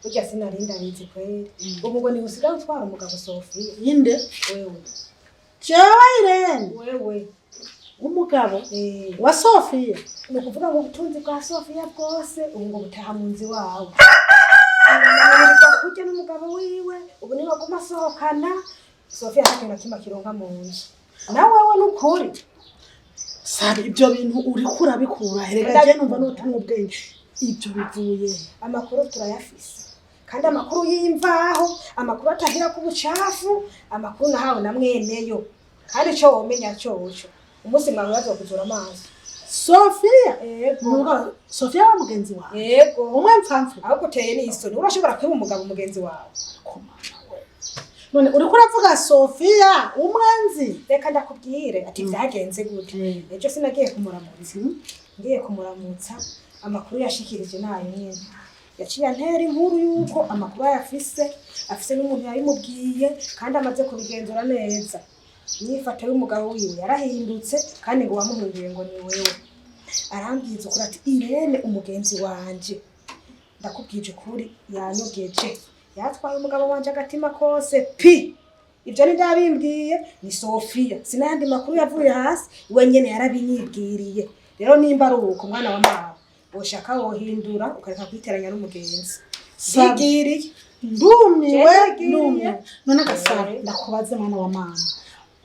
Burya sinari ndabizi kweri. Ubu ngo ni usigaye utwara umugabo Sofiya? Inde? Wewe. Jewe Irene? Wewe. Umugabo Eh, wa Sofiya? Ni ukuvuga ngo ubutunzi bwa Sofiya bwose ubu ngo butaha mu nzu iwawe. Ubu kurya n'umugabo wiwe, ubu niwe aguma asohokana. Sofiya nta kintu na kimwe akironka mu nzu. Na wewe ni ukuri. Sabe, ibyo bintu uriko urabikura? Erega je numva n'utamwe ubwenge, ibyo bivuye he? Amakuru turayafise, kandi amakuru y'imvaho, amakuru atahira ku bucafu, amakuru nahawe na mweneyo. Kandi ico womenya coco, umunsi mwawe bazokuzura amaso. Sofiya? Ego. Umugabo Sofiya wa mugenzi wawe? Yego. Umwe mpfamfu? Ahubwo uteye n'isoni, urashobora kwiba umugabo mugenzi wawe? Komana we, none uriko uravuga Sofiya umwenzi? Reka ndakubwire ati vyagenze gute. Ejo sinagiye kumuramutsa? Ngiye kumuramutsa, amakuru yashikirije nayo nyene yaciye antera inkuru yuko amakuru ayafise, afise n'umuntu yabimubwiye, kandi amaze kubigenzura neza, inyifato y'umugabo wiwe yarahindutse, kandi ngo wamuhinduye ngo ni wewe. Arambwiza ukuri ati: "Irene umugenzi wanje, ndakubwije ukuri, yanyogeje, yatwaye umugabo wanje agatima kose pi." Ibyo ni byabimbwiye ni Sofiya, sinayandi makuru yavuye hasi, we nyene yarabinyibwiriye. Rero nimba ari uko, mwana wa mama, woshaka wohindura ukareka kwiteranya n'umugenzi. Sabe. Yigiriye. Ndumiwe. Jewe. Ndumiwe. None gasaba ndakubaze, mwana wa mama,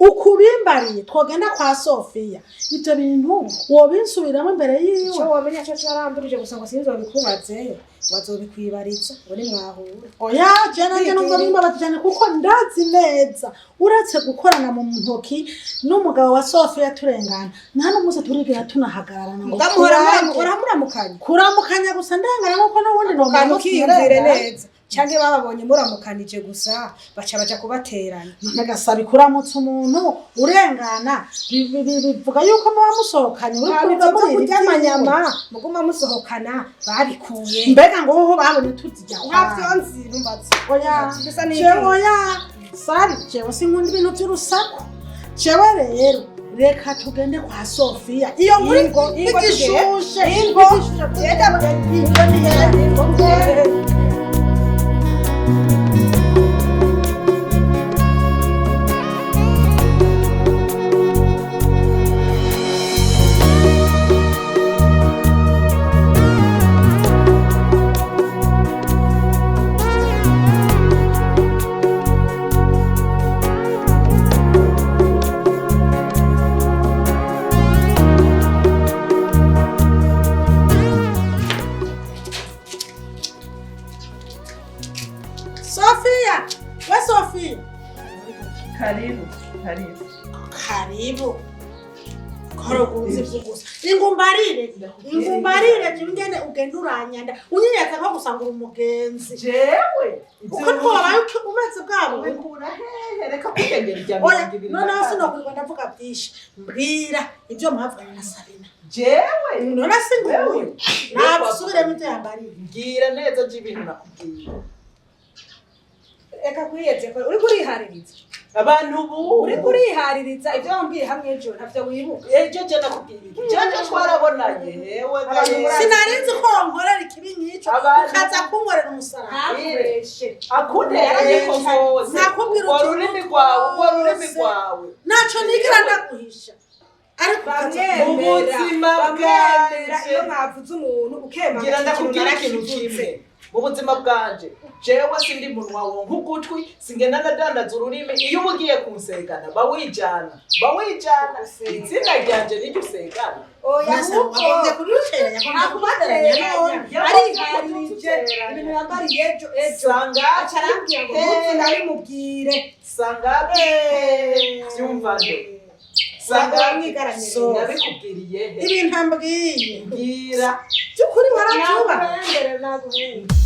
ukubimbariye twogenda kwa Sofiya, ibyo bintu wobinsubiramo imbere Ico yiwe? womenya co, carandurije gusa ngo sinzobikubaze, ngo azobikwibariza ngo nimwahura. Oya, je nanjye numva bimbabaza cyane, kuko ndazi neza uretse gukorana mu ntoki n'umugabo wa Sofiya turengana, nta n'umunsi turigera tunahagararana ngo Mugamuhora turage. Uramuramukanya? Kuramukanya gusa, ndengana nkuko n'ubundi Kantu ukiyumvire nomera. neza, canke bababonye muramukanije gusa baca baja kubateranya. None kuramutsa umuntu urengana bivuga yuko muba musohokanye, uri Hama kuva ivyo kurya amanyama muguma musohokana babikuye? Mbega ngo hoho babonye tuzijya? Ntavyo nzi, numbaza. Oya. Bisa n'iki? Jewe oya, sari, jewe sinkunda ibintu by'urusaku. Jewe rero reka tugende kwa Sofiya, iyo nkuru Ingo, ingo. igishushe. Ingo. Igishushe. Ingo ni Ingo. Sofiya we, Sofiya! Karibu, karibu. Karibu koroguza ibyo gusa, ingumbarire, ingumbarire jingene ugenda uranyanda unyinyatsa nko gusa ngo uri umugenzi. Jewe? Uko niko wabaye umeze bwabo. Ubikura hehe? Reka kwikengera irya Oya. 25. Noneho sinokurirwa ndavuga byinshi, mbwira ibyo mwavuganye na Sabina. Jewe? None si nguyu? Wewe? Ntabwo usubiremo ibyo yambariye. Mbwira neza je ibintu nakubwiye. Reka kwiyeze ko uriko urihaririza. Abantu ubu Uriko urihaririza ibyo wambwiye hamwe ejo, ntavyo wibuka? Ejo je nakubwiye iki? Jeje twarabonanye hewe? Abantu muri- Sinari nzi ko wankorera ikibi nk'icyo, Abantu- ukaza kunkorera umusaraba. Ntakubeshe. Akuntereye ko kose. Nakubwira Urwo utuntu rurimi rwawe, urwo rurimi twose. rwawe. Ntacyo nigira ndaguhisha, ariko ukaza Mu Bamwemera, buzima bamwemera. bwanje. Iyo mwavuze umuntu ukemanga Ngira ati ikintu ndakubwira ikintu narakivuze. kimwe: mu buzima bwanje jewe sindi munwa wonka ugutwi, singenda ndadandaza ururimi. Iyo uba ugiye kunsegana, bawijana, bawijana izina ryanje niryo usegana. Oya. Wagombye Ahubwo kuduteranya, wagombye kuduteranya none. Ariharije ibintu yambariye ejo ejo. Sanga Aca arambwira ngo ntuze nabimubwire. Sangapi? Vyumva nde? Sangapi? Wamwigaranye. So. Nabikubwiriye he? Ibintu ambwiye Mbwira. by'ukuri warabyubaha? Naguhendere, naguhendere.